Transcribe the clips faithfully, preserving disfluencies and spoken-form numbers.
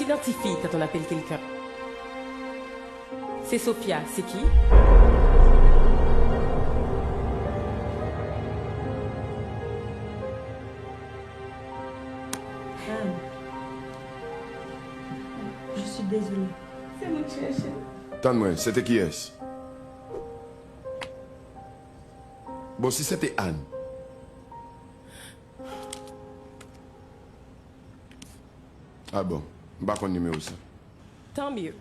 Identifie quand on appelle quelqu'un. C'est Sophia, c'est qui? Anne, je suis désolée. C'est moi qui cherchais. Tann mwen, se te kiyès? Bon, si se te Anne. Ah bon, m pa konn nimewo sa. Tant mieux.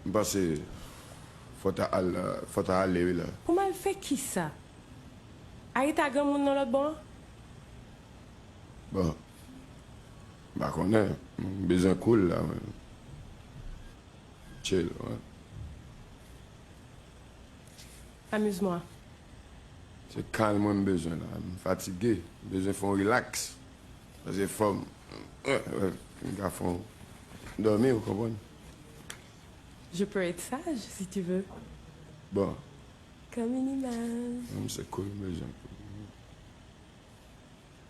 M panse fò ta al, fò ta ale wi la. Pou m al fè kisa? Areta granmoun nan lòt bò an? Bon, m pa konnen, m bezwen cool la. Chill, wi. Amuse-moi. Se kalm mwen m bezwen la. M fatige. M bezwen fè yon relax. Paske fò m, m ka fè yon dòmi, ou konprann? Je peux être sage si tu veux. Bon. Comme une image. M se cool m bezwen cool.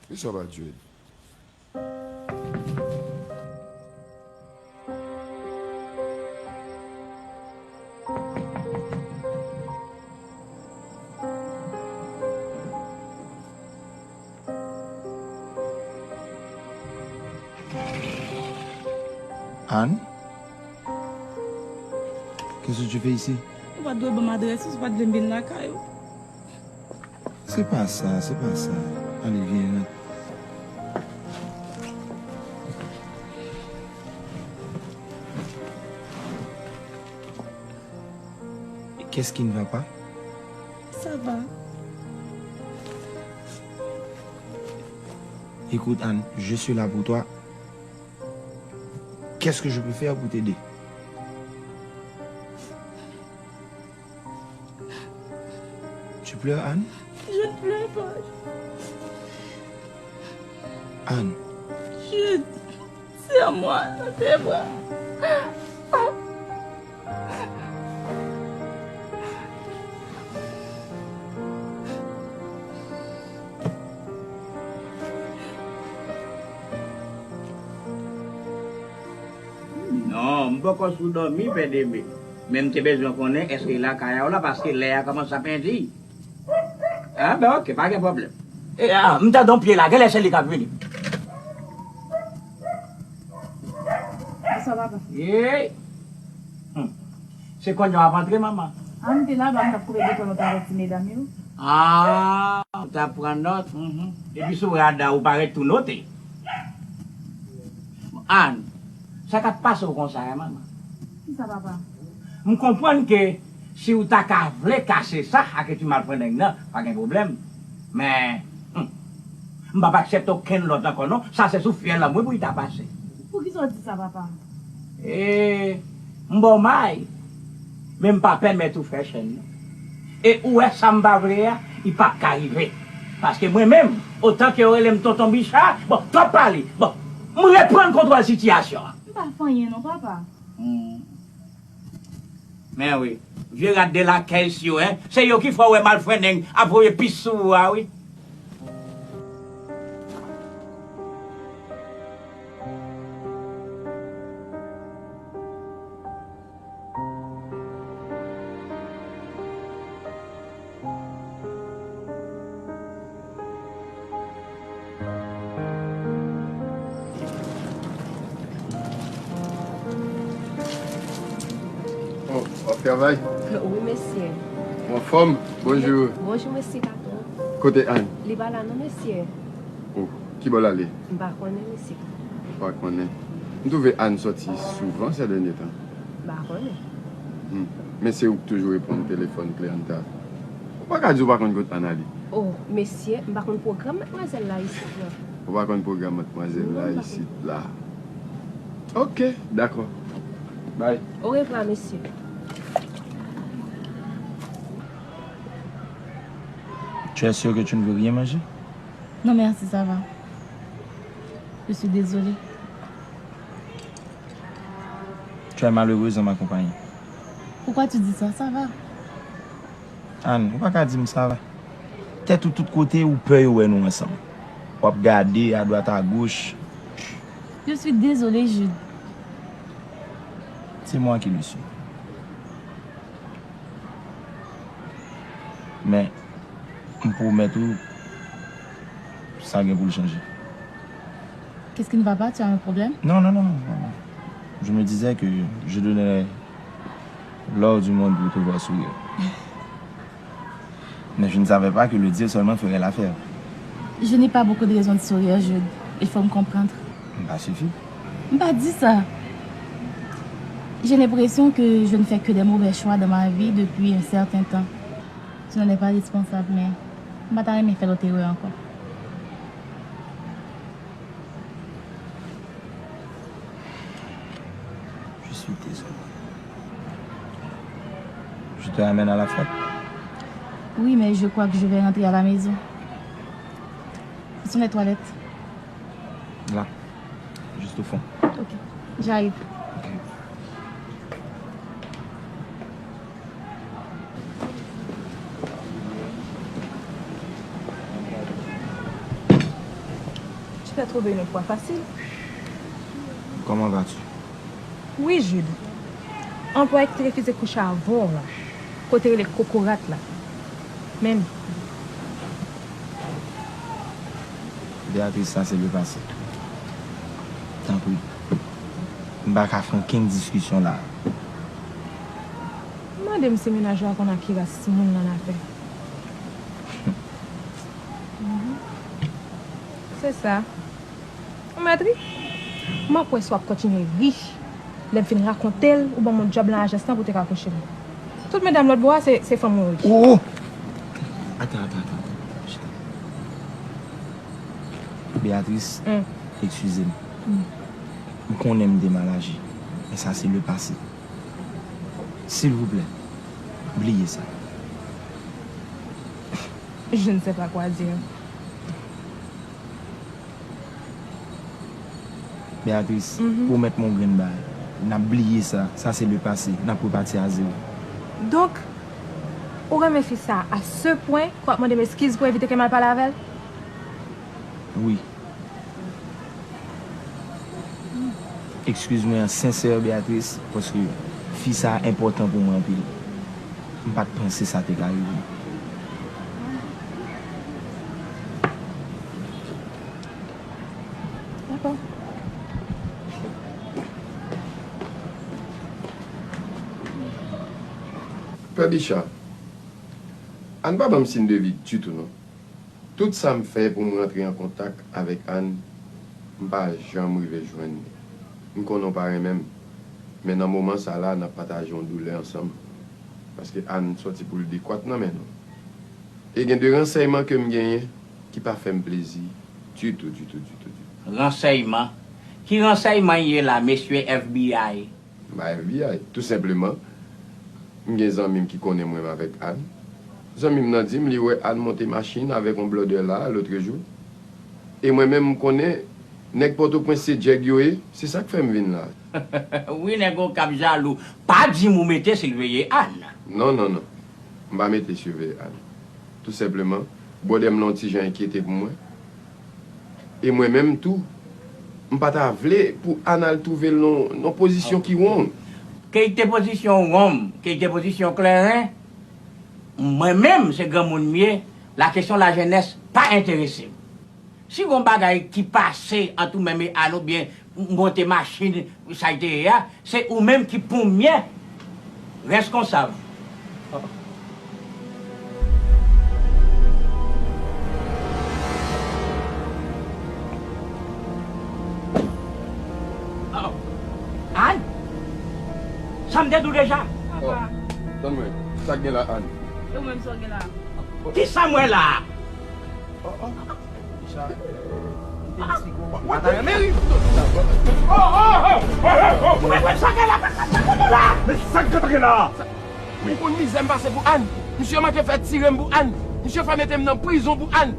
Kisa w pa jwe? Anne? Qu'est-ce que tu fais ici? Ou pa t dwe ban m adrès ou, si w pa t vle m vin lakay ou. Se pa sa, se pa sa. Ale, vyen, rantre. Qu'est-ce qui ne va pas? Ça va. Écoute, Anne, je suis là pour toi. Qu'est-ce que je peux faire pour t'aider? Tu pleures, Anne? Je ne pleure pas. Anne. Jude, serre-moi dans tes bras. Non, m poko sou dòmi, Pè Deme. Men m te bezwen konnen èske l lakay a w la, paske lè a kòmanse ap endi. A, ben oke, pa gen pwoblèm. E, a, m tande yon pye la, genlè se li k ap vini. Bonswa, papa. Ey! Hum. Se kounye a w ap antre, manman? A, m te laba, m t ap koupe bouton, nou t avèti medam yo. A, ou t ap pran nòt, mhm. Epi si w wè Ada, ou parèt tou note. Ann, sa k ap pase w konsa a, manman? Kisa, papa? M konprann ke si w ta ka vle kase sa ak ti malfrendeng nan, pa gen pwoblèm. Men, hum, m p ap aksepte okenn lòt ankò non. Sa se sou fyèl mwen pou li ta pase. Poukisa w di sa, papa? E, m ba w may, men m pa pèmèt ou fè chèn nan. E ou wè sa m pa vle a, li p ap ka rive. Paske mwen menm, otan ke yo rele m Tonton Bicha, bon, twòp pale, bon, m reprann kontwòl sitiyasyon an. M pa fè anyen non, papa. Hmm. Men wi, vye rat de lakèy si yo, en, se yo ki fè w wè malfrendeng ap voye pis sou ou a, wi. Oh, w ap travay? Wi, mesye. Ou anfòm? Bonjou. Bonjou, mesye Kato. Kote Ann? Li pa la non, mesye. Oh, ki bò l ale? M pa konnen, mesye Kato. Ou pa konnen. M twouve Ann sòti souvan sè dènye tan. M pa konnen. Hmm. Men se ou k toujou reponn telefòn Cleanta. Ou pa ka di ou pa konn kot Ann ale. Oh, mesye, m pa konn pwogram madmwazèl la isit la. Ou pa konn pwogram madmwazèl la isit la. Ok, dakò. Bye. Orevwa, mesye. Tu es sûr que tu ne veux rien manger? Non, merci, ça va. Je suis désolée. Tu es malheureuse en ma compagnie. Pourquoi tu dis ça? Ça va. Ann, ou pa ka di m sa va. Tèt ou tout kote, ou pè yo wè nou ansanm. W ap gade adwat agoch. Je suis désolée, Jude. C'est moi qui le suis. Men, m pwomèt ou, sa gen pou l chanje. Qu'est-ce qui ne va pas? Tu as un problème? Non, non, non, non, non, non. Je me disais que je donnerais l'or du monde pour te voir sourire. Mais je ne savais pas que le dire seulement ferait l'affaire. Je n'ai pas beaucoup de raisons de sourire, Jude. Il faut me comprendre. M pa sifi. M pa di sa. J'ai l'impression que je ne fais que des mauvais choix dans ma vie depuis un certain temps. Tu n'en es pas responsable, men m pa ta renmen fè lòt erè ankò. Je suis désolé. Je te ramène à la fête. Oui, mais je crois que je vais rentrer à la maison. Où sont les toilettes? Là. Juste au fond. Ok, j'arrive. Ok. Tu t'as trouvé une emploi facile. Comment vas-tu? Oui, Jude. Anplwaye ki te refize kouche avè w la, kote rele kokorat la. Menm. Béatrice, sa se le passé. Tanpri. M pa ka fè okenn diskisyon la. Mande m si mennaj la konn a ki ras moun nan afè. Se sa. Ou mèt ri. M ap wè si w ap kontinye ri. Lè m fin rakonte l, ou ban m yon djòb nan ajans lan pou te ka kouche m. Tout medam lòt bò a, se, se fanm ou yo ye. Oh! Atan, atan, atan, atan. Chita. Béatrice, eskize m. M konnen m te mal aji, men sa se le passé. Silvouplè, bliye sa. Je ne sais pas quoi dire. Béatrice, pwomèt mwen yon grenn bagay. N ap bliye sa. Sa se le passé. N ap repati a zewo. Donk, ou renmen fi sa a ce point ke w ap mande m eskiz pou evite ke m al pale avè l? Wi. Eskiz mwen an sensè, Béatrice, paske fi sa a enpòtan pou mwen anpil. M pa t panse sa te ka rive. Dakò. Pè Bicha, Ann pa ban m siy de vi ditou non. Tout sa m fè pou m rantre an kontak avèk Ann, m pa janm rive jwenn li. M konnen w pa renmen m, men nan moman sa la n ap pataje yon doulè ansanm. Paske Ann sòti pou l dekwat nan men nou. E gen de ransèyman ke m genyen ki pa fè m plezi ditou, ditou, ditou, ditou. Ransèyman? Ki ransèyman ye la, mesye FBI? M pa FBI. Tou senpleman, m gen zanmi m ki konnen mwen avèk Ann. Zanmi m nan di m li wè Ann monte machin avèk yon blòdè la, lotrejou. E mwen menm, m konnen nèg Pòtoprens se djèg yo ye, se sa k fè m vin la. Wi, nèg Okap jalou. Pa di m ou mete siveye Ann. Non, non, non. M pa mete siveye Ann. Tou senpleman, blòdè m lan yon ti jan enkyete pou mwen. E mwen menm tou, m pa ta vle pou Ann al twouve l nan yon pozisyon ki wrong. Ke l te pozisyon wrong, ke l te pozisyon kleren, mwen menm se granmoun m ye, la question la jeunesse pa enterese m. Si gon bagay ki pase ant ou menm e Ann oubyen monte machin, sa l te ye a, se ou menm ki premye reskonsav. Ann? Sa m te di w deja? Tann mwen, sa k gen la, Ann? E ou menm sa w gen la? Kisa m wè la a? Ou konn mizè m pase pou Ann? Misye manke fè tire m pou Ann. Misye fè mete m nan prizon pou Ann.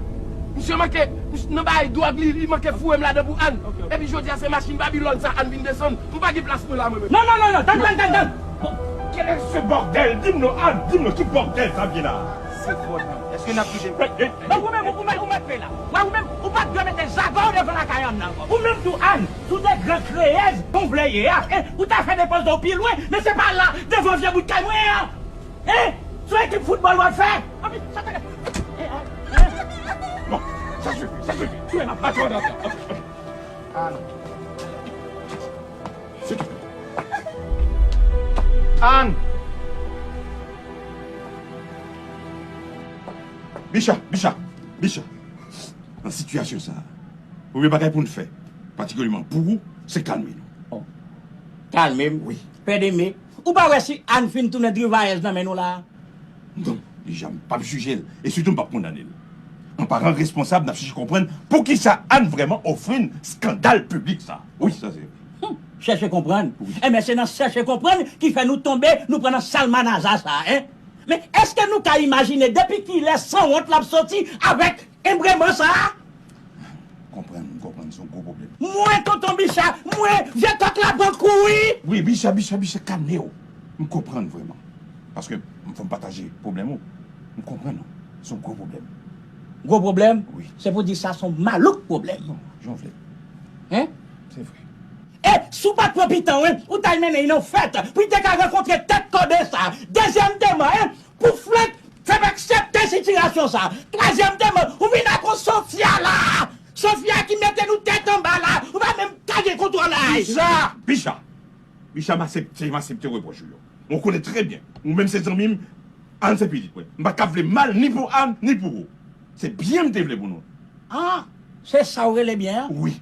Misye manke nan bagay dwòg li, li manke foure m ladan pou Ann. Epi jodi a se machin Babilòn sa Ann vin desann. M pa gen plas mwen la mwen menm. Non, non, non, non, tann, tann, tann, tann. Quel est ce bordel? Di m non, Ann, di m non, ki bòdèl sa ye la? Èske n ap kite? Donk ou menm, ou menm, ou mèt fè la. Wè, ou menm, ou pa t dwe mete zago w devan lakay Ann nan ankò. Ou menm tou, Ann, sou de gran kreyèz, jan w vle ye a, en, ou ta fè depoze w pi lwen, men se pa la, devan vye bout kay mwen an. En, sou ekip foutbòl w ap fè. Anpi, sa te... Bon, sa sifi, sa sifi. Tchwe, m ap bat w andan sa. Ann. Ann! Bicha, Bicha, Bicha. Nan sitiyasyon sa a, premye bagay pou n fè, patikilyèman pou ou, se kalme nou. Oh. Kalme m? Wi. Pè Deme, ou pa wè si Ann fin tounen drivayèz nan men nou la a? Non, Bicha, m p ap jije l, e sitou m p ap kondane l. An paran responsab, n ap chèche konprann poukisa Ann vrèman ofri n eskandal piblik sa a. Wi, sa se vre. Hum, chèche konprann. Wi. Enben, se nan chèche konprann ki fè nou tonbe, nou pran nan salmanaza sa a, en. Men èske nou ka imajine depi kilè sanwont l ap soti avèk enbreman sa a? Konprann, m konprann, se yon gwo pwoblèm. Mwen, tonton Bicha, mwen, vye kòk la pran kouri. Wi, Bicha, Bicha, Bicha, kalme w. M konprann vrèman. Paske m fò m pataje pwoblèm ou. M konprann ou. Se yon gwo pwoblèm. Gwo pwoblèm? Wi. Se pou di sa se yon malouk pwoblèm. Bon, jan w vle. Hein? Se vre. E si w pa t pran pitan w, en, ou t al mennen l nan fèt, pou l te ka rankontre tèt kòde sa. Dezyèm deman, en, pou Flank fè m aksepte sitiyasyon sa. Twazyèm deman, ou vin ak yon Sofia la. Sofia ki mete nou tèt anba la. Ou pa menm ka gen kontwòl la. Bicha! Bicha! Bicha, m aksepte, m aksepte repwòch ou yo. Mwen konnen trè byen. Ou menm se zanmi m, Ann se pitit mwen. M pa t ka vle mal ni pou Ann, ni pou ou. Se byen m te vle pou nou. Ah, se sa w rele byen an? Wi.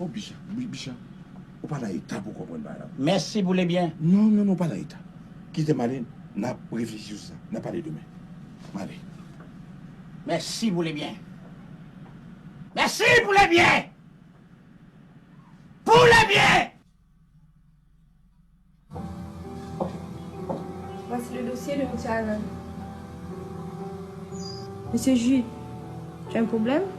Oh, Bicha, Bi-, Bicha, ou pa nan eta pou konprann bagay la. Mèsi pou le byen. Non, non, non, ou pa nan eta. Kite m ale, n ap reflechi sou sa. N ap pale demen. M ale. Mèsi pou le byen. Mèsi pou le byen. Pou le byen. Voici le dossier de Monsieur Alan. Monsieur Jude, tu as un problème?